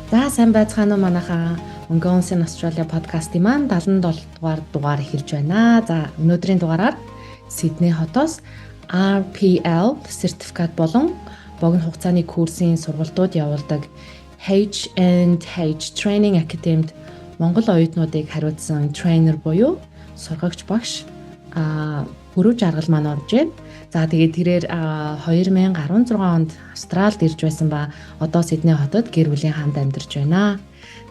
За, сайн байцгаана уу, манайхаа. Mongolians in Australia подкастын маань 77 дугаар дугаар эхэлж байна. За, өнөөдрийн дугаараар Сидней хотоос RPL сертификат болон богино хугацааны курсын сургалтууд явуулдаг H&H Training Academy-д Монгол оюутнуудыг хариуцсан тренер буюу сургагч багш Пүрэв Жаргал маань орж байна. За, тэгээд тэрээр 2016 онд Австралид ирж байсан ба одоо Сидней хотод гэр бүлийн хамт амьдарч байна.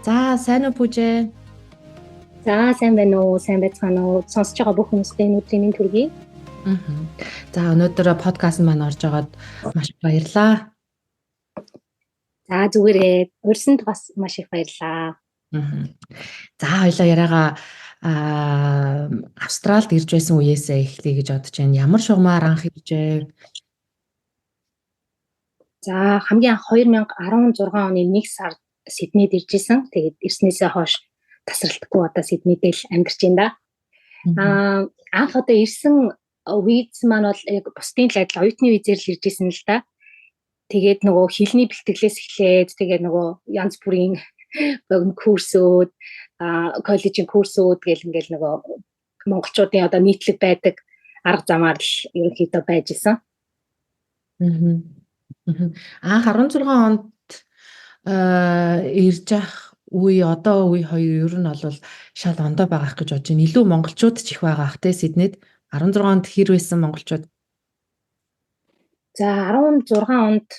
За, сайн уу, Пүжээ? За, сайн байна уу? Сайн байцгаана уу? Сонсож байгаа бүх хүмүүстээ өнөөдрийн мэнд хүргэе. За, өнөөдөр подкаст маань орж байгаад маш их баярлалаа. За, зүгээрээ урьсанд бас маш их баярлалаа. За, хоёлаа яриагаа Австралид ирж байсан үеэсээ эхлэе гэж бодож байна. Ямар шугамаар анх иржээ? За, хамгийн анх 2016 оны 1 сард Сиднейд ирж исэн. Тэгээд ирснээсээ хойш тасралтгүй одоо Сиднейд л амьдарч байна да. Анх одоо ирсэн виз маань бол яг бусдын л адил оюутны визээр л ирж исэн л да. Тэгээд нөгөө хэлний бэлтгэлээс эхлээд, тэгээд нөгөө янз бүрийн богино курсүүд, коллежийн курсүүд гэл ингээл нөгөө монголчуудын одоо нийтлэг байдаг арга замаар л ерөнхийдөө байж исэн. Анх 16 онд ирж ах үе, одоо үе хоёр ер нь бол шал ондоо байгаа гэж бодож байна. Илүү монголчууд ч их байгаа ах те Сиднейд. 16 онд хэр байсан монголчууд? За, 16 онд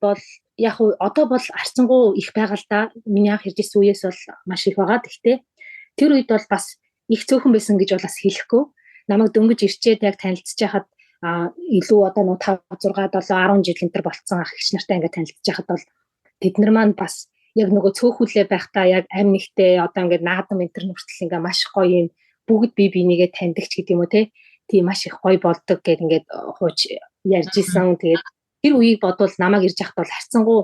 бол яг одоо бол харьцангуй их байгаа л да. Миний анх ирж исэн үеэс бол маш их байгаа. Гэхдээ тэр үед бол бас их цөөхөн байсан гэж бол бас хэлэхгүй. Намайг дөнгөж ирчээд яг танилцж байхад илүү одоо нөө 5 6 7 10 жил энэ төр болцсон ах эгч нартай ингээд танилцж байхад бол тэд нар маань бас яг нөгөө цөөхүлээ байхдаа яг амь нэгтэй одоо ингээд наадам энэ төр нүртэл ингээд маш гоё юм бүгд бие бинийгээ таньдаг ч гэдэг юм уу те, тийм маш их гоё болдог гэд ингээд хууч ярьж исэн. Тэгээд тэр үеийг бодвол намайг ирж яхад бол харьцангуй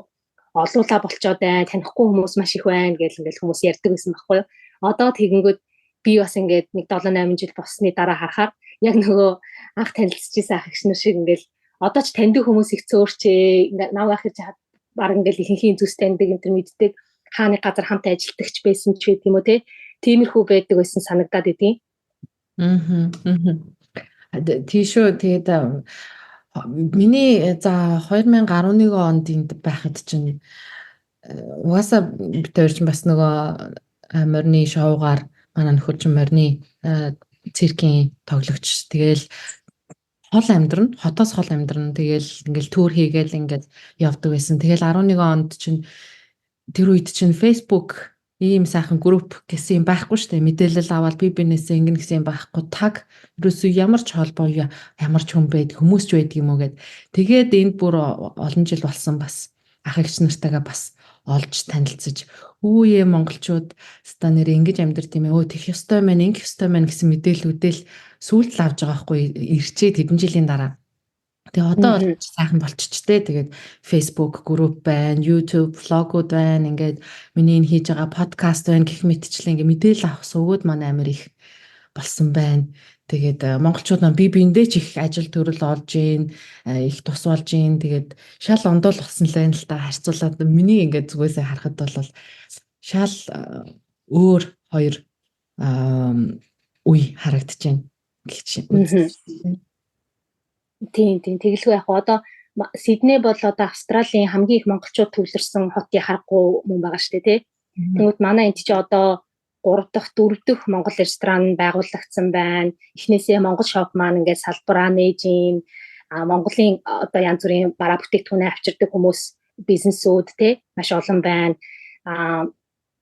олуулаа болчоод байна, танихгүй хүмүүс маш их байна гэл ингээл хүмүүс ярьдаг байсан байхгүй юу. Одоо тэгэнгүүт би бас ингээд нэг 7 8 жил болсны дараа харахаар яг нөгөө анх танилцж исэн ах эгч нар шиг ингээл одоо ч таньдаг хүмүүс их цөөрчээ. Ингээд намайг ах ирж хаад баг ингээл ихэнхийн зүс таньдаг, энэ төр мэддэг, хааны газар хамт ажилладаг ч байсан ч байт юм уу те. Тиймэрхүү байдаг байсан санагдаад идэв. Аа. Тийшөө. Тэгээд миний за 2011 онд энд байхад чинь угаасаа бид хоёр чинь бас нөгөө морины шоугаар, манай нөхөр чинь морины циркийн тоглогч, тэгэл хол амьдрна, хотоос хол амьдрна. Тэгэл ингээл tour хийгээл ингээд явдаг байсан. Тэгэл 11 онд чинь тэр үед чинь Facebook ийм сайхан групп гэсэн юм байхгүй шүү дээ. Мэдээлэл аваад би бинээсээ ингэнэ гэсэн юм байхгүй. Таг ерөөсөө ямар ч холбоо, ямар ч хүн байд, хүмүүс ч байдаг юм уу гэд. Тэгээд энд бүр олон жил болсон бас ах эгч нартайгаа бас олж танилцаж, үү ээ, монголчууд ста нэр ингэж амьдарт юм ээ. Өө, тех ёстой мэн, ингэх ёстой мэн гэсэн мэдээллүүдэл сүүлд л авч байгаа байхгүй, ирчээд хэдэн жилийн дараа. Тэгээ одоо бол сайхан болчихчтэй. Тэгээд Facebook групп байна, YouTube влогууд байна. Ингээд миний энэ хийж байгаа подкаст байна гэх мэтчлэн ингээд мэдээлэл авах сувгууд манай амар их болсон байна. Тэгээд монголчууд маань бие биендээ ч их ажил төрөл олж гин, их тус болж гин. Тэгээд шал ондоол болсон л байна л та, харьцуулаад миний ингээд зүгээсээ харахад бол шал өөр хоёр үе харагдаж байна гэж. Тийм. Тэгэлгүй яг одоо Сидней бол одоо Австралийн хамгийн их монголчууд төвлөрсөн хотын харахгүй мөн байгаа шүү дээ, тий. Тэнгүүд манай энд чи одоо 3 дахь, 4 дахь Монгол ресторан байгуулагдсан байна. Эхнээсээ Монгол shop маань ингээд салбараа нээж гин, Монголын одоо янз бүрийн бараа бүтээгдэхүүнээ авчирдаг хүмүүс, бизнесүүд те маш олон байна.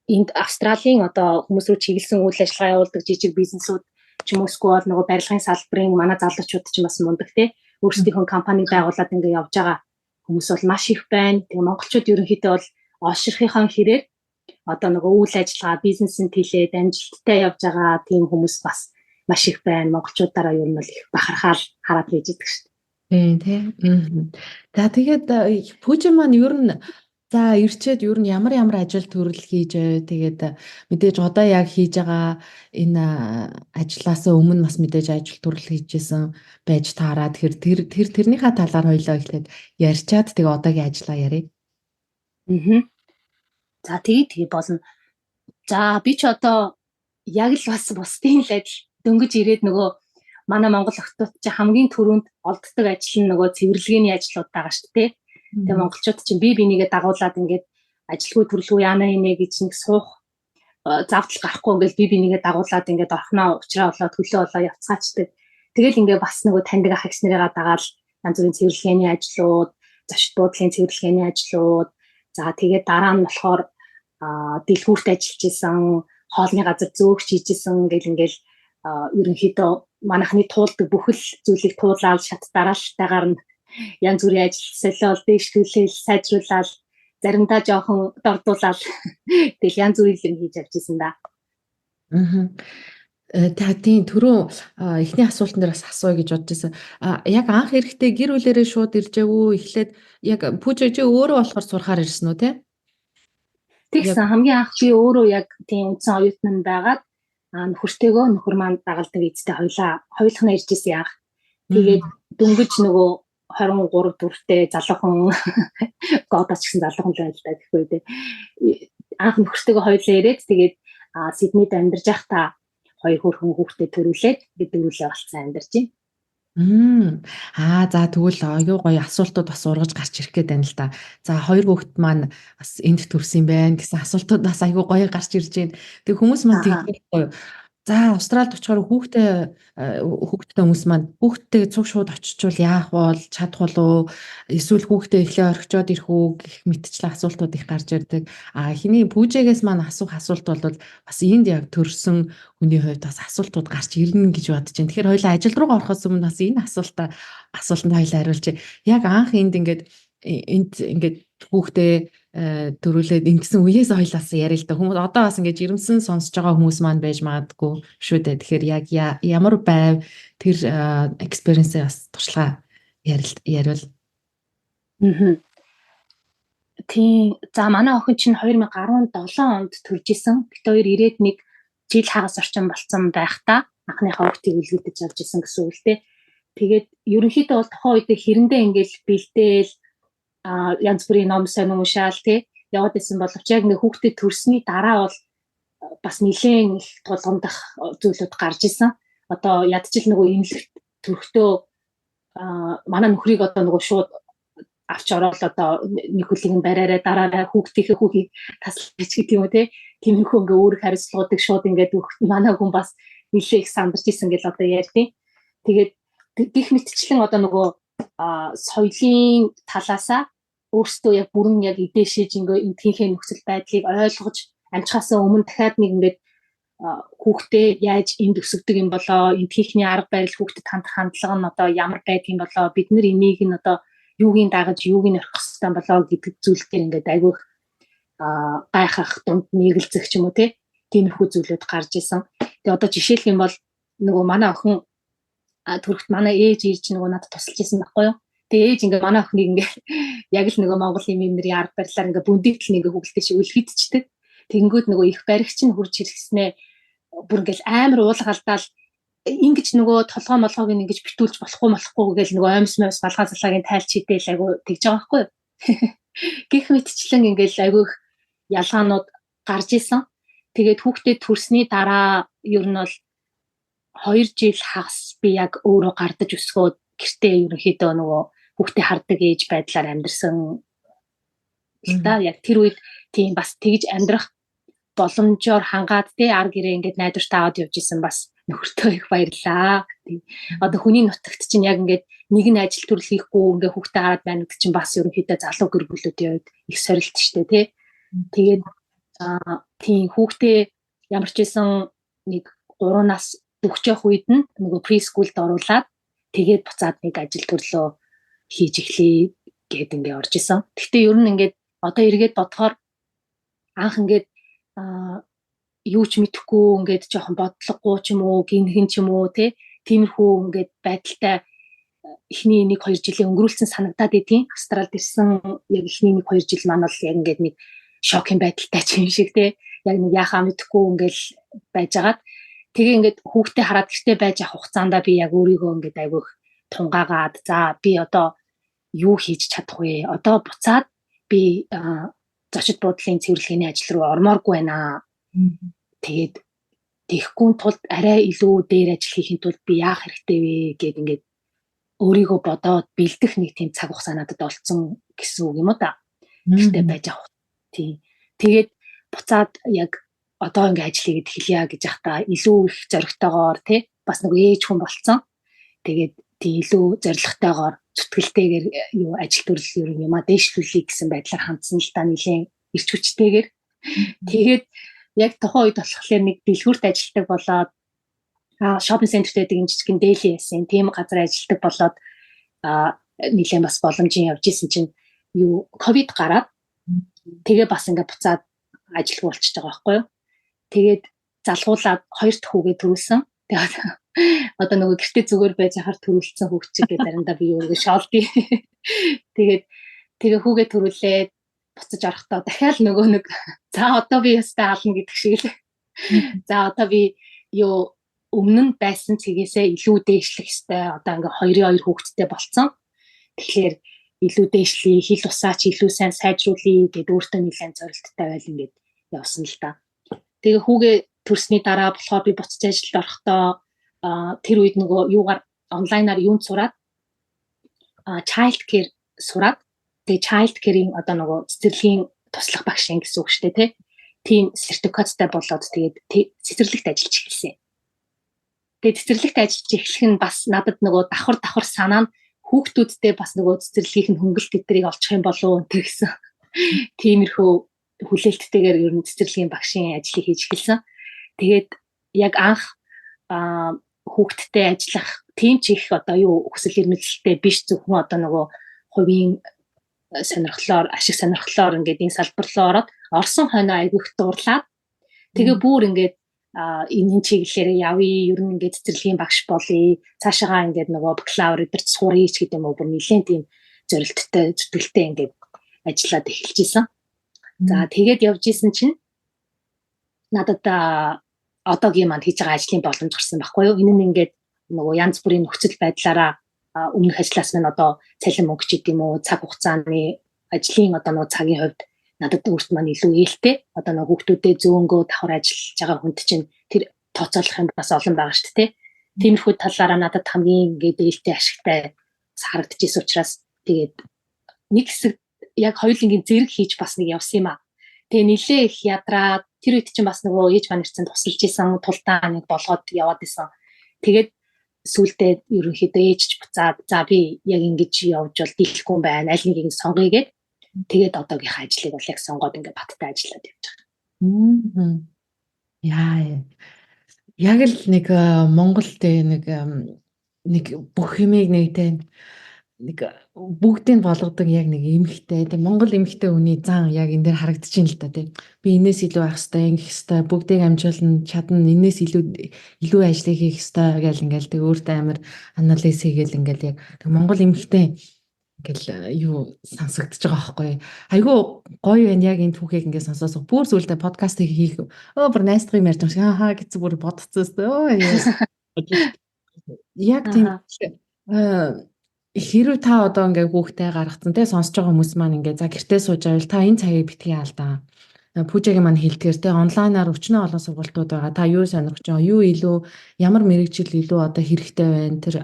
Энд Австралийн одоо хүмүүс рүү чиглэсэн үйл ажиллагаа явуулдаг жижиг бизнесүүд ч юм уу, эсвэл нөгөө барилгын салбарын манай залуучууд ч бас мундаг те, өөрсдийнхөө компани байгуулад ингээ явж байгаа хүмүүс бол маш их байна. Тэгээ монголчууд ерөнхийдөө бол олширхийнхаа хэрээр одоо нөгөө үйл ажиллагаа, бизнесийн тэлээд амжилттай явж байгаа тийм хүмүүс бас маш их байна. Монголчуудаараа ер нь бол их бахархаал хараад хийж идэг шүү дээ. Тийм тий. За, тэгээд Пүжи маань ер нь за ирчээд ер нь ямар ямар ажил төрөл хийж, тэгээд мэдээж одоо яг хийж байгаа энэ ажлаасаа өмнө бас мэдээж ажил төрөл хийжсэн байж таараа. Тэгэхээр тэр тэрнийхээ талаар хоёлоо эхлээд ярьчаад, тэгээ одоогийн ажлаа ярья. Аа. За, тэгээ тэгээ болно. За, би ч одоо яг л бас бусдын л адил дөнгөж ирээд нөгөө манай Монгол охтууд чи хамгийн түрүүнд олддог ажил нь нөгөө цэвэрлэгээний ажлууд байгаа шүү дээ. Тэгээ монголчууд чинь бие бинийгээ дагуулад ингээд ажилгүй төрлгүй яана инэ гэж нэг суух завдал гарахгүй, ингээд бие бинийгээ дагуулад ингээд орхноо уучраа болоо төлөө болоо явцгаачдаг. Тэгэл ингээд бас нөгөө таньдаг ах эгч нарыгаа дагаал янз бүрийн цэвэрлэгээний ажлууд, зочид буудлын цэвэрлэгээний ажлууд, за, тэгээд дараа нь болохоор дэлгүүрт ажиллаж исэн, хоолны газар зөөгч хийжсэн гэл ингээл ерөнхийдөө манайхны туулдаг бүхэл зүйлийг туулаад шат дараалтайгаар нь янз бүрийн ажил солиол, дээшлүүлээл, сайжруулаад, заримдаа жоохон дордуулаад, тэгэл янз бүрийн юм хийж авч исэн да. Аа. Та тийм түрүү эхний асуултан дээр бас асууя гэж бодож байсан. Яг анх ирэхдээ гэр бүлэрээ шууд ирж ээвүү? Эхлээд яг Пүүжээ өөрөө болохоор сурахаар ирсэн үү, те? Тэгсэн, хамгийн анх би өөрөө яг тийм үндсэн оюутан байгаад нөхөртэйгөө, нөхөр маань дагалдаг визтэй хоёлаа хоёулахнаа ирж исэн яах. Тэгээд дөнгөж нөгөө 23 дөрөвтэй залуухан, годооч гэсэн залуухан л байл та гэхгүй дээ. Анх нөхөртэйгөө хоёулаа ирээд, тэгээд Сиднейд амьдарч байхдаа хоёр хөөрхөн хүүхдэд төрүүлээд бид дөрвөлээ болцсон амьдарч байна. Аа, за, тэгвэл аюу гоё асуултууд бас ургаж гарч ирэх гээд байна л да. За, хоёр хүүхэд маань бас энд төрсөн юм байна гэсэн асуултууд бас аюу гоё гарч ирж байна. Тэг хүмүүс маань тэгдэг гоё. За, Австралид очихоор хүүхэдтэй хүмүүс маань хүүхэдтэй цуг шууд очичвол яах бол, чадах болов, эсвэл хүүхдээ эхлээ орхичоод ирэх үү гэх мэтчлэн асуултууд их гарч ирдэг. А хиний Пүүжэгээс маань асуух асуулт бол бас энд яг төрсэн хүний хувьд бас асуултууд гарч ирнэ гэж бодож байна. Тэгэхээр хоёлаа ажил руугаа орохоос өмнө бас энэ асуултанд хоёлаа хариулж. Яг анх энд ингээд хүүхдээ төрүүлээд ингэсэн үеэс хоёлаас яриа л да. Хүмүүс одоо бас ингэж ирэмсэн сонсож байгаа хүмүүс маань байж магадгүй шүү дээ. Тэгэхээр яг ямар байв, тэр experience-ээ бас туршлага яриул. Аа. Тийм. За, манай охин чинь 2017 онд төрж исэн. Бид хоёр ирээд нэг жил хагас орчим болцсон байхдаа анхныхаа хүүхдийг үлгэдэж авч исэн гэсэн үг л дээ. Тэгээд ерөнхийдөө бол тухайн үед хэрэндээ ингээл бэлдээл, янз бүрийн ном сонин уншаал тий яваад исэн боловч яг ингээ хүүхдэд төрсний дараа бол бас нэлээд их тулгамдах зүйлүүд гарч исэн. Одоо ядчил нөгөө эмнэлэгт төрөхдөө манай нөхрийг одоо нөгөө шууд авч ороод одоо нэг хөлийг нь бариараа, дараараа, хүүхдийнхээ хүүхийг таслаж гэдэг юм уу те, тиймэрхүү ингээ үүрэг хариуцлагуудыг шууд ингээд манай хүн бас нэлээ их сандарч исэн гэж одоо ярьдیں۔ Тэгээд гих мэтчлэн одоо нөгөө соёлын талаасаа өөрсдөө яг бүрэн яг идээшээж ингээ эндхийнхээ нөхцөл байдлыг ойлгож амжихаасаа өмнө дахиад нэг ингээд хүүхдээ яаж энд өсгдөг юм болоо, эндхийнхний арга барил, хүүхдэд хандах хандлага нь одоо ямар байдаг юм болоо, бид нар энийг нь одоо юугийн дагаж, юуг нь орхих хэрэгтэй болоо гэдэг зүйл дээр ингээд айгүйх гайхах, дунд нэгэлзэх ч юм уу те, тиймэрхүү зүйлүүд гарч исэн. Тэгээ одоо жишээлх юм бол нөгөө манай охин төрөхт манай ээж ирж нөгөө надад тусалж исэн байхгүй юу? Тэгээ ээж ингээ манай охиныг ингээ яг л нөгөө Монгол юм нэрийн арга барилаар ингээ бүндигтэл ингээ хүүхэлтэй шиг үлгэдчихдэг. Тэнгүүд нөгөө их баригч нь хурж ирэхснээ бүр ингээл амар уулгалдаал, ингэж нөгөө толгой молгоог ингэж битүүлж болохгүй болохгүй гэл нөгөө оймс моймс балгаа залгааг тайлч хідээл айгу тэгж байгаа байхгүй юу. Гэх мэтчлэн ингээл айгу их ялгаанууд гарч исэн. Тэгээд хүүхдэд төрсний дараа ер нь бол 2 жил хагас би яг өөрөө гардаж өсгөөд гэртээ ерөнхийдөө нөгөө хүүхдээ хардаг ээж байдлаар амьдарсан л да. Яг тэр үед тийм бас тэгж амьдрах боломжоор хангаад тий ар гэрээ ингээд найдвартай аваад явж исэн, бас нөхөртөө их баярлаа. Тийм. Одоо хүний нутагт чинь яг ингээд нэг нь ажил төрөл хийхгүй ингээд хүүхдээ хараад байна гэдэг чинь бас ерөнхийдөө залуу гэр бүлүүдийн хувьд их сорилт штэ тий. Тэгээд тийм хүүхдээ ямар ч байсан нэг 3 нас дөхчих үед нь нөгөө preschool д оруулаад, тэгээд буцаад нэг ажил төрлөө хийж эхлэе гэд ингээ орж исэн. Гэхдээ ер нь ингээд одоо эргээд бодохоор анх ингээд юу ч мэдэхгүй, ингээд жоохон бодлогогүй ч юм уу, гинхэн ч юм уу те, тиймэрхүү ингээд байдалтай эхний 1 2 жилийн өнгөрүүлсэн санагдаад идэв. Австралид ирсэн яг эхний 1 2 жил маань бол яг ингээд нэг шокийн байдалтай ч юм шиг те, яг нэг яхаа мэдэхгүй ингээд байжгаад, тэгээ ингээд хүүхдээ хараад гэртээ байж авах хугацаанд би яг өөрийгөө ингээд айгүйх тунгаагаад, за, би одоо юу хийж чадах вэ? Одоо буцаад би зочид буудлын цэвэрлэгээний ажил руу ормооргүй байна. Тэгээд тэгэхгүй тулд арай илүү дээр ажил хийхин тулд би яах хэрэгтэй вэ гэд ингээд өөрийгөө бодоод бэлдэх нэг тийм цаг хугацаа надад олцсон гэсэн үг юм уу да. Гэртээ байж авах. Тийм. Тэгээд буцаад яг одоо ингээ ажил хийгээд эхэлье гэж яхдаа илүү их зоригтойгоор тий бас нөгөө ээж хүн болцсон. Тэгээд тий илүү зоригтойгоор зүтгэлтэйгээр юу ажил төрөл ер нь юмаа дээшлүүлэе гэсэн байдлаар хандсан л та нэлээд ирч хүчтэйгээр. Тэгээд яг тухайн үед болохоор нэг дэлгүүрт ажилладаг болоод шопинг центрт байдаг юм жижигэн дээли яасан тийм газар ажилладаг болоод нэлээд бас боломжийн явж исэн чинь юу ковид гараад тэгээ бас ингээ буцаад ажилгүй болчихж байгаа байхгүй юу. Тэгээд залгуулад хоёр дахь хүүгээ төрүүлсэн. Тэгээд одоо нөгөө гэртээ зүгээр байж хахаар төрүүлсэн хүүхд чиг гэдэг заримдаа би өөрийгөө шоолдъё. Тэгээд тэгээ хүүгээ төрүүлээд буцаж орохдоо дахиад нөгөө нэг за одоо би ястай ална гэдэг шиг л. За одоо би юу өмнө нь байсан цэгээсээ илүү дээшлэх хэвээр одоо ингээ 2-2 хүүхэдтэй болцсон. Тэгэхээр илүү дээшлэе, хил усаач илүү сайн сайжруулъя гэд өөртөө нэлээд зорилттой байл ингээд явсан л да. Тэгээ хүүгээ төрсний дараа болохоор би буцаж ажилд орохдоо тэр үед нөгөө юугаар онлайнаар юунд сураад child care сураад тэгээ child care-ийн одоо нөгөө цэцэрлэгийн туслах багш юм гэсэн үг шүү дээ тий. Тийм сертификаттай болоод тэгээд цэцэрлэгт ажиллаж эхэлсэн. Тэгээд цэцэрлэгт ажиллаж эхлэх нь бас надад нөгөө давхар давхар санаа нь хүүхдүүдтэй бас нөгөө цэцэрлэгийн нь хөнгөлт эдрийг олчих юм болов уу гэсэн тиймэрхүү хүлээлттэйгээр ер нь цэцэрлэгийн багшийн ажлыг хийж эхэлсэн. Тэгээд яг анх хүүхдтэй ажиллах тийм ч их одоо юу хүсэл эрмэлзэлтэй биш, зөвхөн одоо нөгөө хувийн сонирхлоор, ашиг сонирхлоор ингээд энэ салбар руу ороод орсон хойноо айгүйх дурлаад тэгээ бүр ингээд энэ чиглэлээр явъя, ер нь ингээд цэцэрлэгийн багш болъё, цаашаагаа ингээд нөгөө бакалавр эдэрч суръя ч гэдэг юм уу, бүр нэлээд тийм зорилттой, зүтгэлтэй ингээд ажиллаад эхэлж исэн. За тэгээд явж исэн чинь надад одоогийн манд хийж байгаа ажлын боломж гарсан байхгүй юу? Энэ нь ингээд нөгөө янз бүрийн нөхцөл байдлаараа өмнөх ажлаас минь одоо цалин мөнгө ч гэдэм үү, цаг хугацааны ажлын одоо нөгөө цагийн хувьд надад өөрт маань илүү ээлтэй. Одоо нөгөө хүүхдүүдэд зөөнгөө давхар ажиллаж байгаа хүнд чинь тэр тооцоолох юм бас олон байгаа шүү дээ. Тиймэрхүү талаараа надад хамгийн ингээд ээлтэй, ашигтай харагдчихсэн учраас тэгээд нэг хэсэг яг хоёулангийн зэрэг хийж бас нэг явсан юм аа. Тэгээ нилээ их ядраад тэр үед чинь бас нөгөө ээж маань ирсэн тусалж исэн, тултаа нэг болгоод яваад исэн. Тэгээд сүултээ ерөнхийдөө ээжч буцаад за би яг ингэж явж бол дийлэхгүй юм байна. Аль нэгийг сонгоё гээд тэгээд одоогийнхаа ажлыг бол яг сонгоод ингээ баттай ажиллаад явж байгаа. Яа. Яг л нэг Монгол тэ нэг нэг бүх юмыг нэг тэ нэг бүгдийг болгодог яг нэг эмэгтэй тийм Монгол эмэгтэй хүний зан яг энэ дээр харагдаж байна л да тийм. Би энэс илүү байх хэвээр, ингэх хэвээр, бүгдийг амжуулна, чадна, энэс илүү илүү ажлыг хийх хэвээр гэл ингээл тэг өөртөө амар анализ хийгээл ингээл яг тэг Монгол эмэгтэй ингээл юу сонсогдож байгаа байхгүй. Айгүй гоё байна яг энэ түүхийг ингээд сонсоос бүр зүйлдээ подкастыг хийх өө бүр найстгыг ярьж байгаа шиг хаа гэсэн бүр бодцсон өө яг тийм. Хэрвээ та одоо ингээ хүүхдээ гаргацсан те сонсож байгаа хүмүүс маань ингээ за гэртээ сууж байвал та энэ цагийг битгий алдаа. Пүжэгийн маань хэлдгээр те онлайнаар өчнөө олон сургалтууд байгаа. Та юу сонирхож байгаа, юу илүү ямар мэргэжил илүү одоо хэрэгтэй байна. Тэр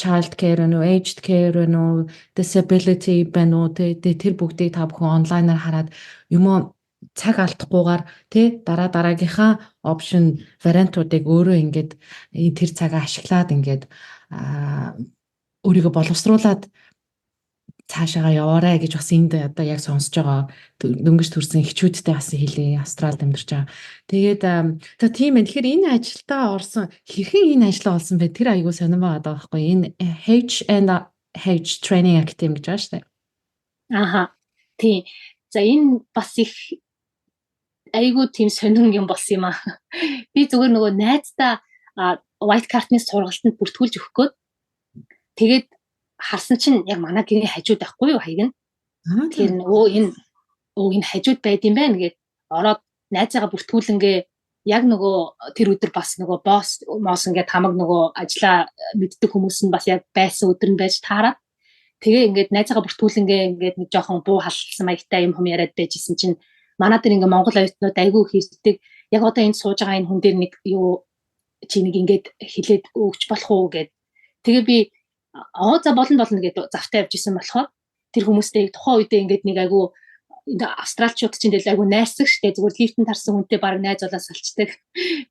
child care байна уу, aged care байна уу, disability байна уу те тэр бүгдийг та бүхэн онлайнаар хараад юм уу цаг алдахгүйгээр тий дараа дараагийнхаа option вариантуудыг өөрөө ингээд тэр цагаа ашиглаад ингээд өөрийгөө боловсруулад цаашаага яваарай гэж бас энд одоо яг сонсож байгаа дөнгөж төрсэн эхчүүдтэй бас хэлье, Австралид амьдарч байгаа. Тэгээд за тийм ээ. Тэгэхээр энэ ажилдаа орсон, хэрхэн энэ ажлаа олсон бэ? Тэр айгуу сонирн байгаа даа байхгүй. Энэ H and H Training Academy гэж байгаа шүү дээ. Аха. Тийм. За энэ бас их айгуу тийм сонирн юм болсон юм аа. Би зүгээр нөгөө найздаа white card-ны сургалтанд бүртгүүлж өгөх гээд тэгээд харсан чинь яг манай гэрийн хажууд байхгүй юу хаяг нь. Тэгэхээр өө энэ өө энэ хажууд байд юм байна гэд ороод найзаагаа бүртгүүлэнгээ яг нөгөө тэр өдөр бас нөгөө босс мос ингээд хамаг нөгөө ажлаа мэддэг хүмүүс нь бас яг байсан өдөр нь байж таарад. Тэгээ ингээд найзаагаа бүртгүүлэнгээ ингээд нэг жоохон буу халсан маягтай юм хүм яриад байжсэн чинь манай дээр ингээд Монгол оюутнууд айгүй хэрдэг. Яг одоо энд сууж байгаа энэ хүн дээр нэг юу чи нэг ингээд хилээд өгч болох уу гэд. Тэгээ би аа за болно болно гэд завтай явж исэн болохоор тэр хүмүүстэй тухайн үедээ ингээд нэг айгүй австралчууд чинь тэгэл айгүй найрсаг штэ, зүгээр лифтэн тарсан хүнтэй баг найз болоо салчдаг.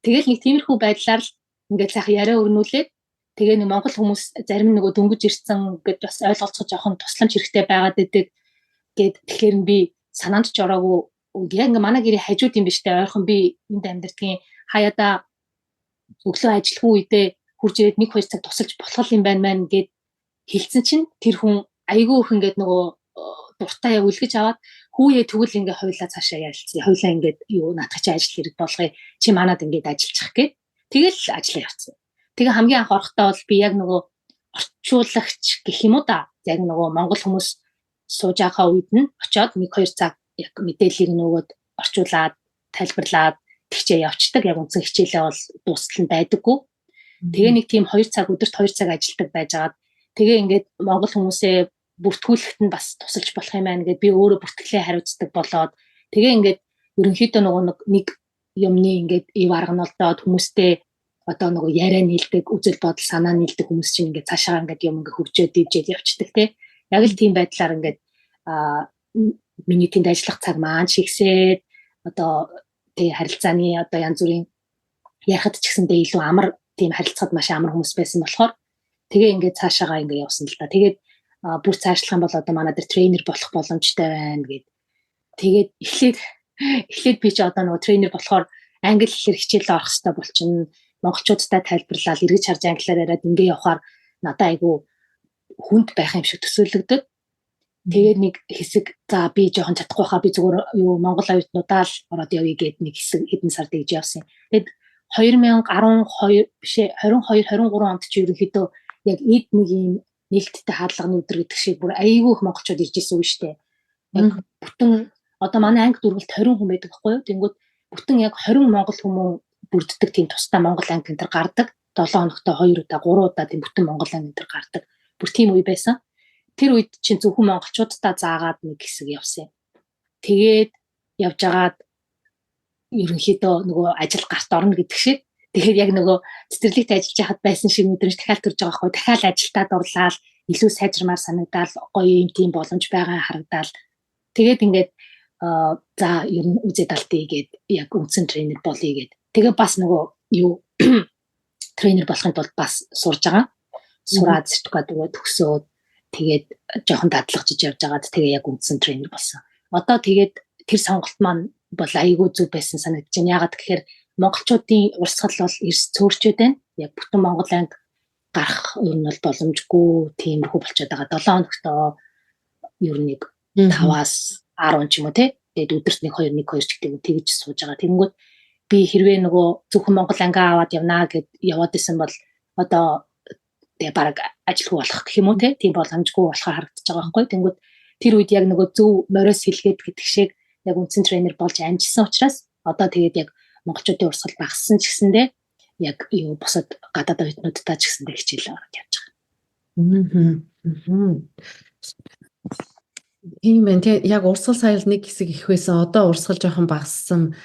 Тэгэл нэг тиймэрхүү байдлаар л ингээд сайхан яриа өрнүүлээд тэгээ нэг монгол хүмүүс зарим нөгөө дөнгөж ирсэн гэд бас ойлголцох жоохон тусламж хэрэгтэй байгаад идэг гэд. Тэгэхээр би санаанд ч ороогүй, яг ингээ манай гэрийн хажууд юм биш үү, ойрхон би энд амьдэрдгийн, хаяада өглөө ажилгүй үедээ хурж ирээд 1-2 цаг тусалж болох юм байна мэн гэд хэлсэн чинь тэр хүн айгүй их ингээд нөгөө дуртай яг үлгэж аваад, хүүе тэгвэл ингээ хоёлаа цаашаа ярилцъя. Хоёлаа ингээд юу наадах чи ажил хэрэг болгоё. Чи манад ингээд ажиллах гээд тэгэл ажиллаа явцсан. Тэгээ хамгийн анх орохдоо бол би яг нөгөө орчуулагч гэх юм уу да. Яг нөгөө монгол хүмүүс сууж байгаа үед нь очиод 1-2 цаг яг мэдээллийг нөгөөд орчуулад, тайлбарлаад тэгчээ явцдаг. Яг үндсэн хичээлээ бол дуустал нь байдаггүй. Тэгээ нэг тийм 2 цаг, өдөрт 2 цаг ажилладаг байжгаад тэгээ ингээд монгол хүмүүсээ бүртгүүлэхэд нь бас тусалж болох юм байна гэд би өөрөө бүртгэлээ хариуцдаг болоод тэгээ ингээд ерөнхийдөө нөгөө нэг юмны ингээд ив арга нь олдоод хүмүүстэй одоо нөгөө яриа нийлдэг, үзэл бодол санаа нийлдэг хүмүүс чинь ингээд цаашаа ингээд юм ингээд хөгжөөд дивжээд явцдаг те. Яг л тийм байдлаар ингээд миний тэнд ажиллах цаг маань шигсээд одоо тэг харилцааны одоо янз бүрийн ярихад ч гэсэндээ илүү амар, тийм харилцахад маш амар хүмүүс байсан болохоор тэгээ ингээд цаашаагаа ингээд явсан л да. Тэгээд бүр цаашлах юм бол одоо манай дээр тренер болох боломжтой байна гэд. Тэгээд эхлээд би чи одоо нөгөө тренер болохоор англи хэлээр хичээлээ орох хэрэгтэй болчихно. Монголчуудтай тайлбарлаад эргэж харж англиар яриад ингээ явахаар надад айгүй хүнд байх юм шиг төсөөлөгдөд. Тэгээд нэг хэсэг за би жоохон чадахгүй хаа, би зүгээр юу Монгол оюутнуудаа л ороод явъя гэд нэг хэсэг хэдэн сар тэгж явсан. Тэгэд 2012 биш ээ, 22 23 онд чи ерөнхийдөө яг эд нэг юм нээлттэй хадлагны өдөр гэдэг шиг бүр айгүй их монголчууд ирж исэн үг шүү дээ. Яг бүтэн одоо манай анги дөрвөлт 20 хүн байдаг байхгүй юу? Тэнгүүд бүтэн яг 20 монгол хүмүүс бүрддэг тийм тусдаа монгол анги энэ төр гардаг. 7 хоногтой 2 удаа, 3 удаа тийм бүтэн монгол анги энэ төр гардаг. Бүр тийм үе байсан. Тэр үед чинь зөвхөн монголчуудаа заагаад нэг хэсэг явсан юм. Тэгээд явж агаад ерөнхийдөө нөгөө ажил гарт орно гэдэг шиг. Тэгэхээр яг нөгөө цэцэрлэгт ажиллаж байхад байсан шиг мэдрэмж дахиад төрж байгаа байхгүй. Дахиад ажилдаа дурлал, илүү сайжирмаар санагдаал, гоё юм тийм боломж байгаа харагдаал. Тэгээд ингээд за ер нь үзээд алдъя гэд яг үндсэн тренер болъё гэд. Тэгээ бас нөгөө юу тренер болохын тулд бас сурж байгаа. Сураад сертификат өгөө төгсөөд тэгээд жоохон дадлагжиж явж байгаад тэгээ яг үндсэн тренер болсон. Одоо тэгээд тэр сонголт маань бол айгүй зөв байсан санагдаж байна. Яагаад гэхээр монголчуудын урсгал бол эрс цөөрчөөд байна. Яг бүтэн Монгол анги гарах ер нь бол боломжгүй тиймэрхүү болчиход байгаа. 7 хоногтоо ер нь нэг 5-аас 10 ч юм уу те. Тэгээд өдөрт 1 2 1 2 ч гэдэг тэгж сууж байгаа. Тэнгүүд би хэрвээ нөгөө зөвхөн Монгол анги аваад явнаа гэд яваад исэн бол одоо тэгээ баг ажилгүй болох гэх юм уу те. Тийм боломжгүй болохоор харагдаж байгаа байхгүй. Тэнгүүд тэр үед яг нөгөө зөв мориос сэлгээд гэдэг шиг яг үндсэн тренер болж амжилсан учраас одоо тэгээд яг монголчуудын урсгал багассан ч гэсэндээ яг юу бусад гадаад оюутнуудтай ч гэсэндээ хичээл ороод явж байгаа. Тийм байна. Тэг яг урсгал саял нэг хэсэг их байсан. Одоо урсгал жоохон багассан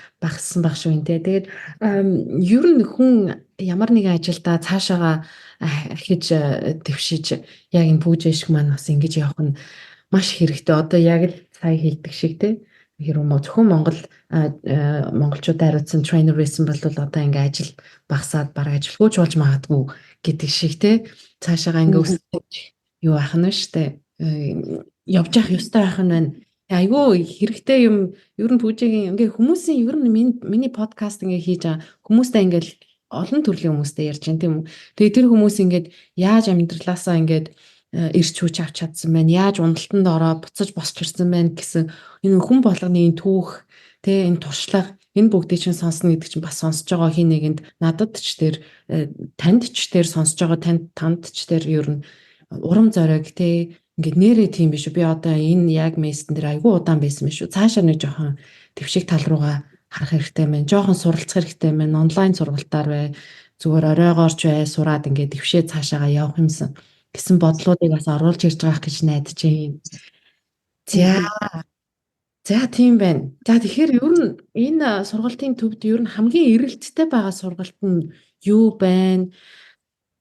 баг шүү те. Тэгээд ер нь хүн ямар нэгэн ажилдаа цаашаага ахиж дэвшиж яг энэ пүүжээ шиг маань бас ингэж явах нь маш хэрэгтэй. Одоо яг л сая хэлдэг шиг те. Хэрвээ зөвхөн Монгол монголчуудад хариуцсан тренер байсан бол одоо ингээ ажил багасаад бараг ажилгүй ч болж магадгүй гэдэг шиг те. Цаашаага ингээ өсөж юу ах нь штэ. Явж явах ёстой байх нь байна. Айгүй хэрэгтэй юм. Ер нь пүүжигийн ингээ хүмүүсийн ер нь миний подкаст ингээ хийж байгаа хүмүүстэй ингээл олон төрлийн хүмүүстэй ярьж байна тийм үү. Тэгээ тэр хүмүүс ингээд яаж амьдралаасаа ингээд эрч хүч авч чадсан байна, яаж уналтанд ороод буцаж босч ирсэн байна гэсэн энэ хүн болгоны энэ түүх тэ энэ туршлага энэ бүгдийг чинь сонсно гэдэг чинь бас сонсож байгаа хин нэгэнд надад ч тэр танд ч тэр сонсож байгаа танд ч тэр ер нь урам зориг тэ ингээд нэрээ тийм биш үү. Би одоо энэ яг мессен дээр айгүй удаан байсан биш үү. Цаашаа нэг жоохон твшиг тал руугаа харах хэрэгтэй байна. Жоохон суралцах хэрэгтэй байна. Онлайн сургалтаар бай. Зүгээр оройгоорч бай. Сураад ингээд твшээ цаашаагаа явах юмсан. гэсэн бодлуудыг бас оруулж ирж байгаа гэж найдаж байна. За. За, тийм байна. За, тэгэхээр ер нь энэ сургалтын төвд ер нь хамгийн эрэлттэй байгаа сургалт нь юу байна?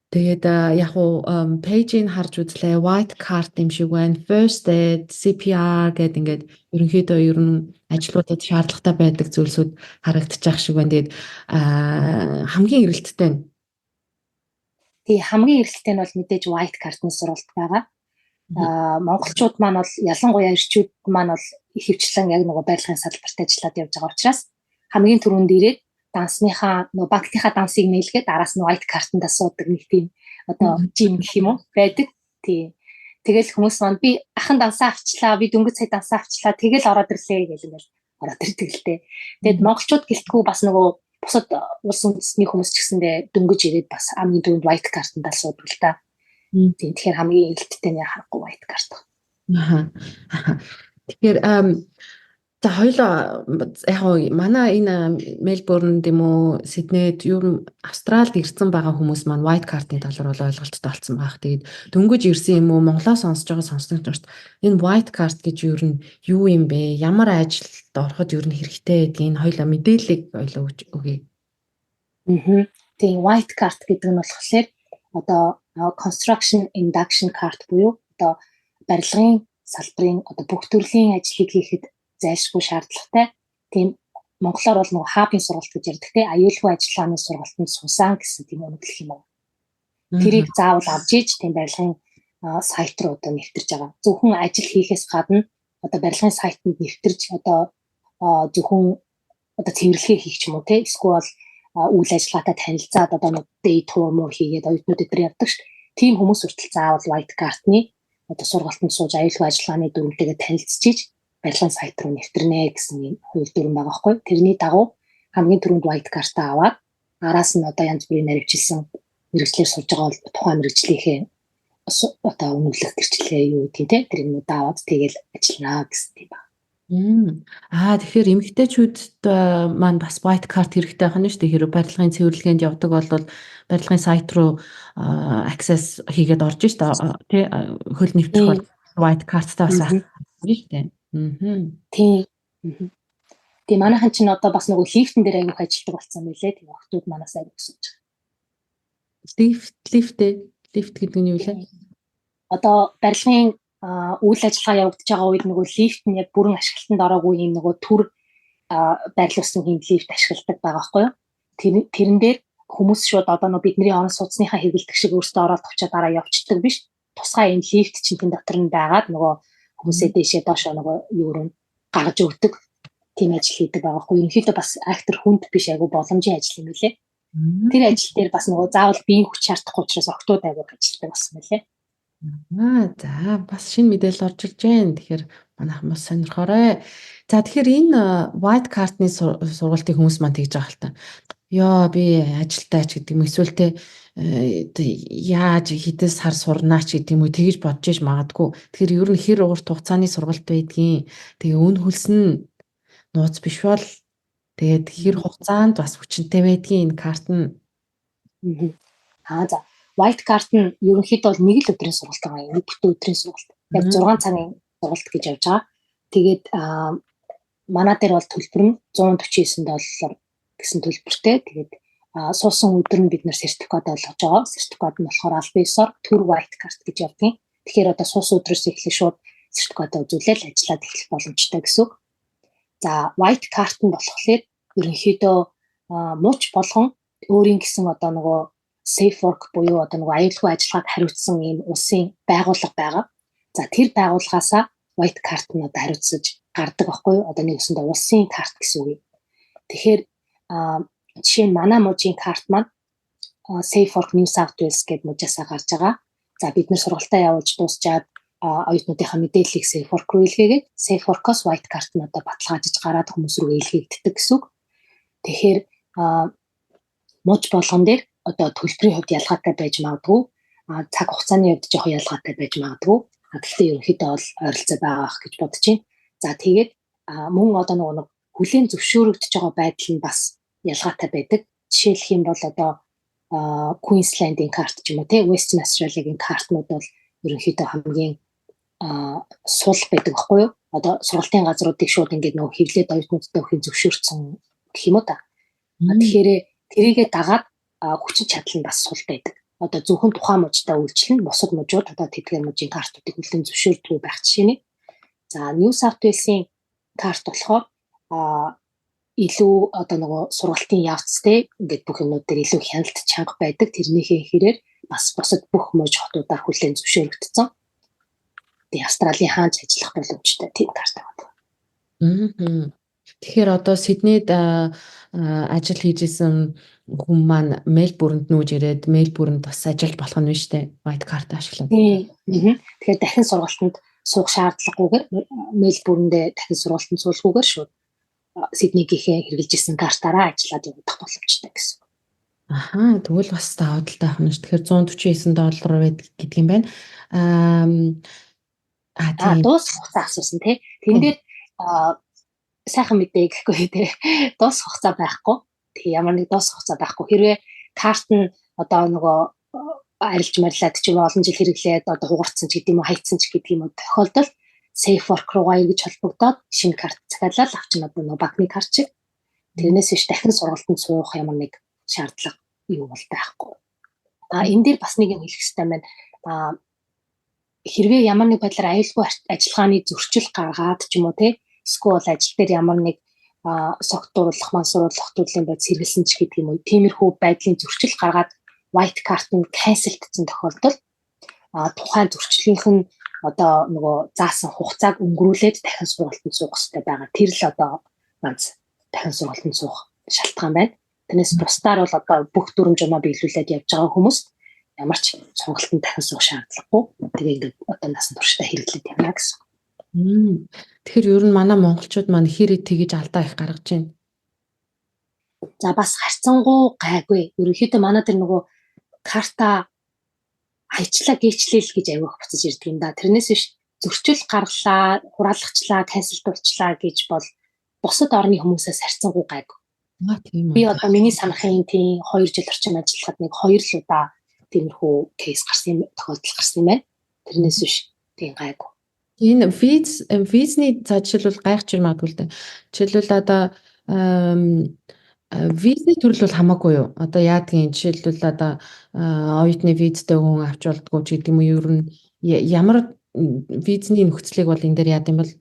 Тэгээд яг уу page ийг харж үзлээ. White card юм шиг байна. First aid, CPR гэдэг ингээд ерөнхийдөө ер нь ажлуудад шаардлагатай байдаг зүйлсүүд харагдчих шиг байна. Тэгээд хамгийн эрэлттэй нь Тий, хамгийн эрэлттэй нь бол мэдээж white card-ны сургалт байгаа. Монголчууд маань бол, ялангуяа эрчүүд маань бол ихэвчлэн яг нөгөө барилгын салбарт ажиллаад явж байгаа учраас хамгийн түрүүнд ирээд дансныхаа, нөгөө банкныхаа дансыг нээлгээд, араас нь white card-анд суудаг нэг тийм одоо жим гэх юм уу байдаг. Тий. Тэгэл хүмүүс маань би ахан дансаа авчлаа, би дөнгөж сая дансаа авчлаа, тэгэл ороод ирлээ гэл ингээл ороод ирдэг л дээ. Тэгэд монголчууд гэлтгүү бас нөгөө бусад улс үндэстний хүмүүс ч гэсэндээ дөнгөж ирээд бас хамгийн түрүүнд white card-анд суудаг л та. Тийм, тэгэхээр хамгийн эрэлттэй нь харахгүй white card. Аа. Тэгэхээр за, хоёулаа яг гоо манай энэ Мельбурнд юм уу, Сиднейд, ер нь Австралид ирсэн байгаа хүмүүс маань white card-ын талаар бол ойлголттой болсон байх. Тэгээд дөнгөж ирсэн юм уу, Монголоо сонсож байгаа сонсогч нарт энэ white card гэж ер нь юу юм бэ? Ямар ажилд ороход ер нь хэрэгтэй гэдгийг хоёулаа мэдээллийг хоёулаа өгч өгье. Аа. Тийм, white card гэдэг нь болохоор одоо construction induction card буюу одоо барилгын салбарын одоо бүх төрлийн ажлыг хийхэд зайлшгүй шаардлагатай. Тийм, монголоор бол нөгөө HAP-ын сургалт гэж ярьдаг, те, аюулгүй ажиллагааны сургалтанд суусан гэсэн тийм үнэтлэх юм байна. Тэрийг заавал авч иж тийм барилгын сайт руу одоо нэвтэрж байгаа. Зөвхөн ажил хийхээс гадна одоо барилгын сайтанд нэвтэрж, одоо зөвхөн одоо цэвэрлэгээ хийх ч юм уу, те, эсвэл үйл ажиллагаатай танилцаад одоо нэг day tour мөр хийгээд оюутнууд өдр явдаг шүү. Тийм хүмүүс хүртэл заавал white card-ны одоо сургалтанд сууж, аюулгүй ажиллагааны дүрмтэйгээ танилцчихиж барилгын сайт руу нэвтэрнэ гэсэн юм хууль дүрэм байгаа байхгүй. Тэрний дагуу хамгийн түрүүнд white card-аа аваад, араас нь одоо янз бүрийн наривчилсан мэргэжлээр сурж байгаа бол тухайн мэргэжлийнхээ одоо үнэлэх гэрчлэгээ юу гэдгийг, те, тэр юмнуудаа аваад тэгэл ажиллана гэсэн тийм байна. Аа, тэгэхээр эмэгтэйчүүд маань бас white card хэрэгтэй байх нь шүү дээ. Хэрвээ барилгын цэвэрлэгээнд явдаг бол барилгын сайт руу access хийгээд орж шүү дээ. Тэ, хөл нэвтрэх бол white card-тай бас байх шүү дээ. Аа. Тийм. Тэгээ манайхан чинь одоо бас нөгөө лифтэн дээр аягүй ажилладаг болсон байлээ. Тийм, охтууд манаас аягүй сууж байгаа. Лифт, лифт гэдэг нь юу лээ? Одоо барилгын үйл ажиллагаа явагдаж байгаа үед нөгөө лифт нь яг бүрэн ашиглалтанд ороогүй юм нөгөө төр байрлуулсан хийм лифт ашигладаг байгаа байхгүй юу? Тэрэн дээр хүмүүс шууд одоо нөгөө бидний орон сууцныхаа хэрэглэдэг шиг өөрсдөө ороод товчоо дараа явцдаг биш. Тусгай юм лифт чинь тэн дотор нь байгаад нөгөө хүмүүсээ дээшээ доошоо нөгөө юу руу гаргаж өгдөг тийм ажил хийдэг байгаа байхгүй. Ерөнхийдөө бас актер хүнд биш, айгу боломжийн ажил юм билээ. Тэр ажил дээр бас нөгөө заавал биеийн хүч шаардахгүй учраас охтууд айгу ажилтдаг болсон байлээ. Аа, за, бас шинэ мэдээлэл орж ирж байна. Тэгэхээр манайхан бас сонирхоорой. За, тэгэхээр энэ white card-ны сургалтыг хүмүүс маань тэгж байгаа л та. Йоо, би ажилтаа ч гэдэг юм, эсвэл те яаж хэдэн сар сурнаа ч гэдэг юм уу, тэгж бодож иж магадгүй. Тэгэхээр ер нь хэр урт хугацааны сургалт байдгийн. Тэгээ үн хөлс нь нууц биш бол, тэгээд хэр хугацаанд бас хүчинтэй байдгийн энэ карт нь? Аа, за, white card нь ерөнхийдөө бол нэг л өдрийн сургалт байгаа юм. Нэг бүтэн өдрийн сургалт. Яг 6 цагийн сургалт гэж явж байгаа. Тэгээд манай дээр бол төлбөр нь 149 доллар гэсэн төлбөртэй. Тэгээд суусан өдөр нь бид нар сертификат олгож байгаа. Сертификат нь болохоор албан ёсоор төр white card гэж явдаг. Тэгэхээр одоо суусан өдрөөс эхлэх шууд сертификатаа үзүүлээл ажиллаад эхлэх боломжтой гэсэн үг. За, white card нь болохоор ерөнхийдөө муч болгон өөрийн гэсэн одоо нөгөө safe work буюу одоо нөгөө аюулгүй ажиллагааг хариуцсан ийм улсын байгууллага байгаа. За, тэр байгууллагаасаа white card нь одоо хариуцаж гардаг байхгүй юу? Одоо нэг үгэндээ улсын карт гэсэн үг юм. Тэгэхээр жишээ нь манай мужийн карт маань Safe Work New South Wales гэдэг мужаасаа гарч байгаа. За, бид нэр сургалтаа явуулж дуусчаад оюутнуудынхаа мэдээллийг Safe Work руу илгээгээд, Safe Work-оос white card нь одоо баталгаажиж гараад хүмүүс рүү илгээгддэг гэсэн үг. Тэгэхээр муж болгон дээр одоо төлбөрийн хувьд ялгаатай байж магадгүй, цаг хугацааны хувьд жоохон ялгаатай байж магадгүй. Гэхдээ ерөнхийдөө бол ойролцоо байгаа ах гэж бодож байна. За, тэгээд мөн одоо нөгөө нэг хүлээн зөвшөөрөгдөж байгаа байдал нь бас ялгаатай байдаг. Жишээлх юм бол одоо Queensland-ийн карт ч юм уу, те, Western Australia-гийн картнууд бол ерөнхийдөө хамгийн сул байдаг байхгүй юу? Одоо сургалтын газруудыг шууд ингээд нөгөө хэвлээд оюутнуудтай өгөхийг зөвшөөрсөн гэх юм уу та. Тэгэхээр тэрийгээ дагаад хүчин чадал нь бас сул байдаг. Одоо зөвхөн тухайн мужтай үйлчлэн, бусад мужууд одоо тэдгээр мужийн картуудыг хүлээн зөвшөөрдөг байх жишээ нэ. За, New South Wales-ийн карт болохоор илүү одоо нөгөө сургалтын явцтай ингээд бүх юмнууд дээр илүү хяналт чанга байдаг. Тэрнийхээ хэрээр бас бусад бүх муж хотуудаар хүлээн зөвшөөрөгдсөн. Тэгээ Австралийн хаач ажиллах боломжтой тийм карт байна. Тэгэхээр одоо Сиднейд ажил хийж исэн хүн маань Мельбурнд нүүж ирээд Мельбурнд бас ажиллаж болох нь шүү дээ. White card ашиглаад. Тийм. Тэгэхээр дахин сургалтанд суух шаардлагагүйгээр, Мельбурндээ дахин сургалтанд суулгүйгээр шууд Сиднейгийнхээ хэрэглэж исэн картаараа ажиллаад явах боломжтой гэсэн. Ахаа, тэгвэл бас давуу талтай байх нь ш. Тэгэхээр 149 доллар байдаг гэдэг юм байна. Аа, тийм. Дуусах хугацаа асуусан, тий. Тэн дээр сайхан мэдээ гэхгүй, тий. Дуусах хугацаа байхгүй. Тэг ямар нэг дуусах хугацаа байхгүй. Хэрвээ карт нь одоо нөгөө арилж марилаад ч юм уу, олон жил хэрэглээд одоо хугарцсан ч гэдэг юм уу, хаягдсан ч гэдэг юм уу тохиолдолд Safe Work руугаа эргэж холбогдоод шинэ карт захиалаад авчихна, одоо нөгөө банкны карт шиг. Тэрнээс биш дахин сургалтанд суух ямар нэг шаардлага юу бол байхгүй. А энэ дээр бас нэг юм хэлэх хэрэгтэй байна. Хэрвээ ямар нэг байдлаар аюулгүй ажиллагааны зөрчил гаргаад ч юм уу, те, эсвэл ажил дээр ямар нэг согтууруулах, мансууруулах төрлийн бодис хэрэглэсэн ч гэдэг юм уу, тиймэрхүү байдлын зөрчил гаргаад white card нь cancel-дсэн тохиолдолд тухайн зөрчлийнх нь одоо нөгөө заасан хугацааг өнгөрүүлээд дахин сургалтанд суух хэрэгтэй байгаа. Тэр л одоо ганц дахин сургалтанд суух шалтгаан байна. Тэрнээс бусдаар бол одоо бүх дүрэм журмаа биелүүлээд явж байгаа хүмүүст ямар ч сургалтанд дахин суух шаардлагагүй. Тэгээ ингээд одоо насан туршдаа хэрэглээд явна гэсэн. Тэгэхээр ер нь манай монголчууд маань хэр тэгэж алдаа их гаргаж байна? За, бас харьцангуй гайгүй. Ерөнхийдөө манай тэр нөгөө карта хаячлаа, гээчлээл гэж аягүй их буцаж ирдэг юм да. Тэрнээс биш зөрчил гаргалаа, хураалгачлаа, cancel-дуулчлаа гэж бол бусад орны хүмүүсээс харьцангуй гайгүй. Аа, тийм үү. Би одоо миний санахын тийм 2 жил орчим ажиллахад нэг 2 л удаа тиймэрхүү case гарсан юм, тохиолдол гарсан юм байна. Тэрнээс биш тийм гайгүй. Энэ визний, за, жишээлбэл гайхаж магадгүй л дээ. Жишээлбэл одоо визний төрөл бол хамаагүй юу? Одоо яадгийн, жишээлбэл одоо оюутны визтэй хүн авч болдгоо ч гэдэг юм уу, ер нь ямар визний нөхцөлийг бол энэ дээр яад юм бол?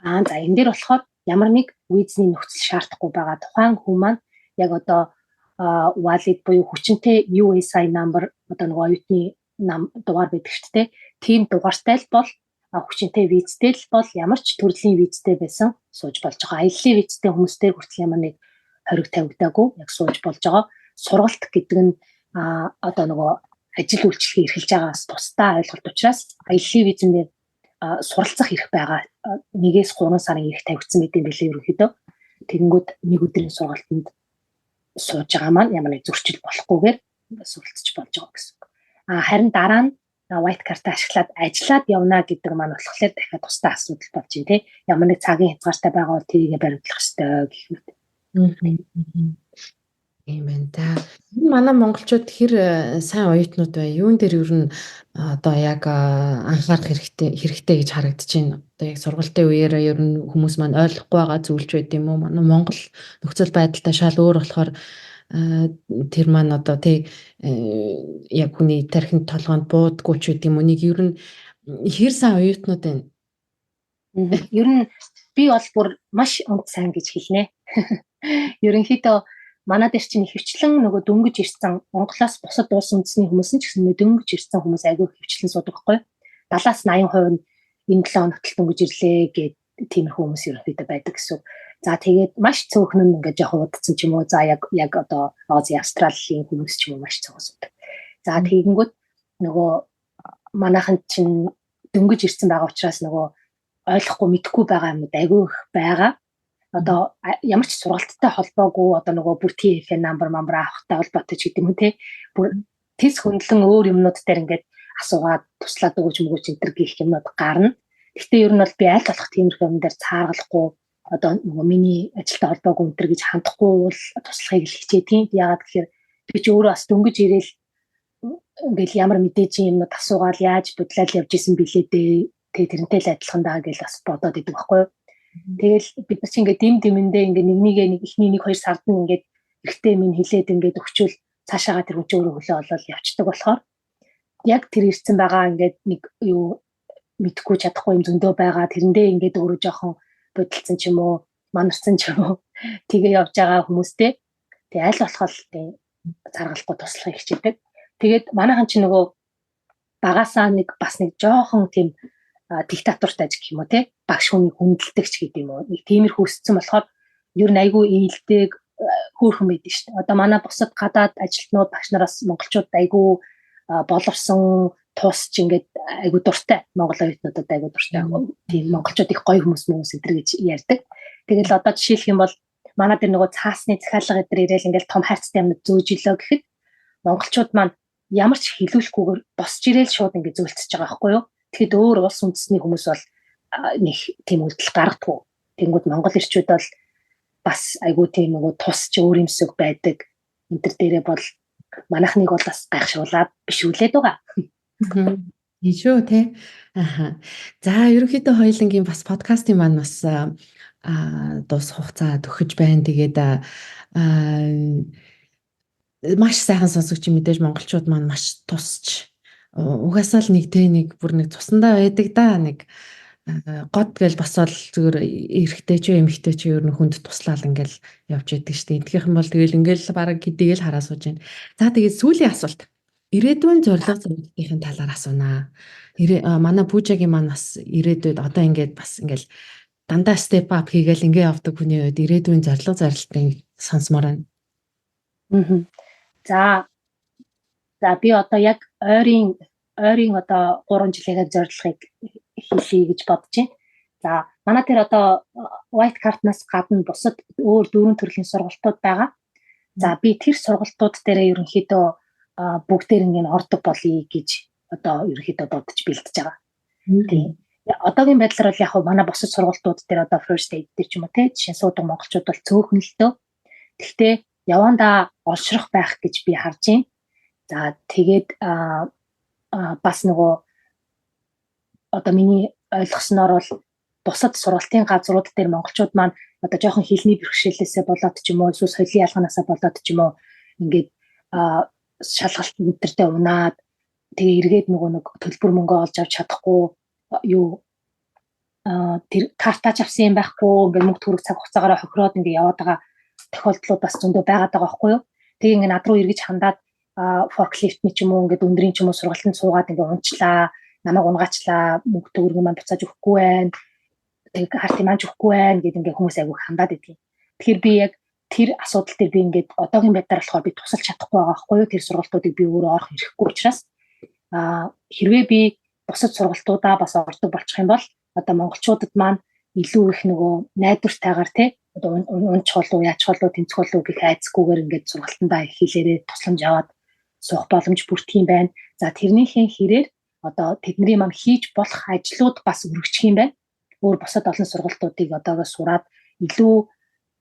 Аа, за, энэ дээр болохоор ямар нэг визний нөхцөл шаардахгүй байгаа. Тухайн хүн маань яг одоо valid буюу хүчинтэй USI number, одоо нөгөө оюутны нам дугаар байдаг шүү дээ. Тийм дугаартай л бол, хүчинтэй визтэй л бол, ямар ч төрлийн визтэй байсан сууж болж байгаа. Аяллаа визтэй хүмүүстэй хүртэл ямар нэг хориг тавигдаагүй, яг сууж болж байгаа. Сургалт гэдэг нь одоо нөгөө ажил үйлчилгээ эрхэлж байгаас тусдаа ойлголт учраас аяллаа визэн дээр суралцах эрх байгаа. 1-ээс 3 сарын эрх тавигдсан мэт юм билээ ерөнхийдөө. Тэгэнгүүт нэг өдрийн сургалтанд сууж байгаа маань ямар нэг зөрчил болохгүйгээр суралцж болж байгаа гэсэн үг. А харин дараа нь white card ашиглаад ажиллаад явна гэдэг маань болохоор дахиад тусдаа асуудал болж байна, те. Ямар нэг цагийн хязгаартай байгаа бол тэрийг баримтлах ёстой гэх мэт. Тийм байна да. Энэ манай монголчууд хэр сайн оюутнууд бай. Юун дээр ер нь одоо яг анхаарах хэрэгтэй хэрэгтэй гэж харагдаж байна? Одоо яг сургалтын үеэр ер нь хүмүүс маань ойлгохгүй байгаа зүйлч байд юм уу? Манай Монгол нөхцөл байдалтай шал өөр болохоор тэр маань одоо тий яг хүний тархинд толгойнд буудаггүй ч гэдэг юм уу? Нэг ер нь хэр сайн оюутнууд байна? Ер нь би бол бүр маш унт сайн гэж хэлнэ. Ерөнхийдөө манай дээр чинь ихэвчлэн нөгөө дөнгөж ирсэн Монголоос бусад улс үндэсний хүмүүс нь ч гэсэн дөнгөж ирсэн хүмүүс айгүй ихэвчлэн суудаг байхгүй юу? 70-аас 80% нь энэ 7 хоногт л дөнгөж ирлээ гэд тиймэрхүү хүмүүс ерөнхийдөө байдаг гэсэн. За, тэгээд маш цөөхөн нь ингээд жоохон удацсан ч юм уу. За, яг одоо Ози, Австралийн хүмүүс ч юм уу маш цөөхөн суудаг. За, тэгэнгүүт нөгөө манайхан чинь дөнгөж ирсэн байгаа учраас нөгөө ойлгохгүй, мэдэхгүй байгаа юмуд айгүй их байгаа. Одоо ямар ч сургалттай холбоогүй, одоо нөгөө бүр TFN number авахтай холбоотой ч гэдэг юм те, бүр тэс хөндлөн өөр юмнууд дээр ингээд асуугаад туслаад өгөөч мөгөөч энэ төр гэх юмнууд гарна. Гэхдээ ер нь бол би аль болох тиймэрхүү юм дээр цааргалахгүй, одоо нөгөө миний ажилтай холбоогүй энэ төр гэж хандахгүй бол туслахыг л хичээдэг. Яагаад гэхээр Би чи өөрөө бас дөнгөж ирээл ингээл ямар мэдээж юмнууд асуугаал яаж бодлол явж исэн билээ дээ. Тэгээ тэрнтэй л адилхан даа гэж бас бодоод идэг байхгүй юу. Тэгэл бид нар чи ингээд дим димэндээ ингээд нэг нэгээ нэг эхний 1 2 сард нь ингээд эртээ минь хилээд ингээд өгчөөл цаашаага тэр хүн өөрөө хөлөө олоод явцдаг болохоор яг тэр ирсэн байгаа ингээд нэг юу мэдхгүй чадахгүй юм зөндөө байгаа, тэрэндээ ингээд өөрөө жоохон бодолцсон ч юм уу, манарсан ч юм уу, тэгээ явж байгаа хүмүүстэй тэгээ аль болох заргалахгүй туслахыг хичээдэг. Тэгээд манайхан чи нөгөө багасаа нэг бас нэг жоохон тийм диктатортай гэх юм уу те, багш хүнийг хүндэлдэг ч гэдэг юм уу. Нэг тиймэрхүү өссөн болохоор ер нь айгүй ээлдэг хөөрхөн байдаг шүү дээ. Одоо манай бусад гадаад ажилтнууд багш нараас монголчууд айгүй боловсон тус ч ингээд айгүй дуртай. Монгол оюутнуудад айгүй дуртай. Тийм монголчууд их гоё хүмүүс хүмүүс энэ гэж ярьдаг. Тэгэл одоо жишээлх юм бол манай дээр нөгөө цаасны захиалга эдэр ирээл ингээл том хайрцтай юмнууд зөөж илөө гэхэд монголчууд маань ямар ч хилүүлэхгүйгээр босч ирээл шууд ингээд зөөлцөж байгаа байхгүй юу? Тэгэхэд өөр улс үндэсний хүмүүс бол нэг тийм үйлдэл гаргадаггүй. Тэнгүүд монгол ирчүүд бол бас айгүй тийм нөгөө тус ч өөр юмсэг байдаг. Энэ төр дээрээ бол манайхныг бол бас гайхшруулад бишүүлээд байгаа. Тийм шүү те. Аха. За ерөнхийдөө хоёулангийн бас подкастын маань бас дуус хугацаа төхөж байна. Тэгээд маш сайхан сонсогч мэдээж монголчууд маань маш тусч угаасаа л нэг те нэг бүр нэг цусандаа байдаг да, нэг год гэл босоод зүгээр эрэгтэй ч эмэгтэй ч ер нь хүнд туслаал ингээл явж идэг шүү дээ. Тэгэх юм бол тэгэл ингээл бараг гэдгийг л хараа сууж байна. За тэгээд сүүлийн асуулт. Ирээдүйн зорилго зорилтын талаар асуунаа. Манай Пүүжагийн маань бас ирээдүйд одоо ингээд бас ингээл дандаа step up хийгээл ингээ явдаг хүний хувьд ирээдүйн зорилго зорилтыг сонсомоор байна. За би одоо яг ойрын одоо 3 жилийнхээ зорилгыг хэлье гэж бодож байна. За манай тэр одоо white card-наас гадна бусад өөр дөрвөн төрлийн сургалтууд байгаа. За би тэр сургалтууд дээрээ ерөнхийдөө бүгдээр ингэ ордог болъё гэж одоо ерөнхийдөө бодож бэлдэж байгаа. Тийм. Одоогийн байдлаар бол яг манай бусад сургалтууд дээр одоо first aid дээр ч юм уу те, жишээ нь суудаг монголчууд бол цөөхөн л дөө. Гэхдээ явандаа олшрох байх гэж би харж байна. За тэгээд бас нөгөө одоо миний ойлгосноор бол бусад сургалтын газрууд дээр монголчууд маань одоо жоохон хэлний бэрхшээлээсээ болоод ч юм уу, эсвэл соёлын ялганаасаа болоод ч юм уу, ингээд шалгалт энэ унаад тэгээ эргээд нөгөө нэг төлбөр мөнгө олж авч чадахгүй, юу тэр картаж авсан юм байхгүй, ингээд мөнгө төгрөг цаг хугацаагаараа хохироод ингээд яваад байгаа тохиолдлууд бас зөндөө байгаад байгаа байхгүй юу. Тэгээ ингээд над руу эргэж хандаад forklift-ний ч юм уу, ингээд өндрийн ч юм уу сургалтанд суугаад ингээд унчлаа, намайг унгаачлаа, мөнгө төгрөг маань буцааж өгөхгүй байна. Тэгээ карт маань өгөхгүй байна гэд ингээд хүмүүс айгүй хандаад идэх. Тэгэхээр би яг тэр асуудал дээр би ингээд одоогийн байдлаар болохоор би тусалж чадахгүй байгаа байхгүй юу? Тэр сургалтуудыг би өөрөө орох эрхгүй учраас хэрвээ би бусад сургалтуудаа бас ордог болчих юм бол одоо монголчуудад маань илүү их нөгөө найдвартайгаар те, одоо унчих болов, яачих болов, тэнцэх болов гэх айцгүйгээр ингээд сургалтандаа их хэлээрээ тусламж аваад суух боломж бүрдэх юм байна. За тэрнийхээ хэрээр одоо тэдний маань хийж болох ажлууд бас өргөжих юм байна. Өөр бусад олон сургалтуудыг одоогоо сураад илүү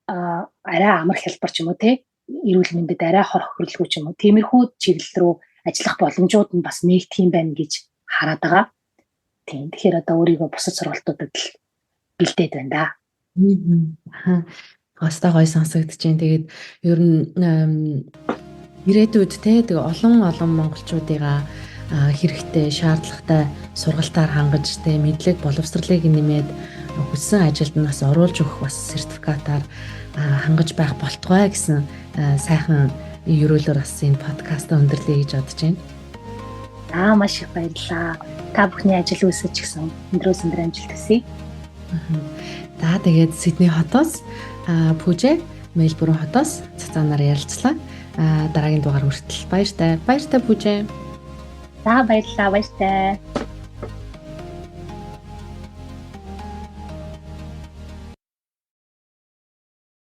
арай амар хялбар ч юм уу те, эрүүл мэндэд арай хор хохирлгүй ч юм уу, тиймэрхүү чиглэл рүү ажиллах боломжууд нь бас нээгдэх юм байна гэж хараад байгаа. Тийм. Тэгэхээр одоо өөрийгөө бусад сургалтуудад л бэлдээд байна да. Баста гоё сонсогдож байна. Тэгээд ер нь ирээдүйд те, тэгээ олон олон монголчуудыгаа хэрэгтэй шаардлагатай сургалтаар хангаж те, мэдлэг боловсролыг нэмээд хүссэн ажилд нь бас оруулж өгөх бас сертификатаар хангаж байх болтугай гэсэн сайхан ерөөлөөр бас энэ подкастаа өндөрлөе гэж бодож байна. За маш их баярлалаа. Та бүхний ажил үйлсэж гэсэн өндрөөс өндөр амжилт хүсье. За тэгээд Сидней хотоос Пүжэ, Мельбурн хотоос цацаанаар ярилцлаа. Дараагийн дугаар хүртэл баяртай. Баяртай Пүжэ. За баярлалаа, баяртай.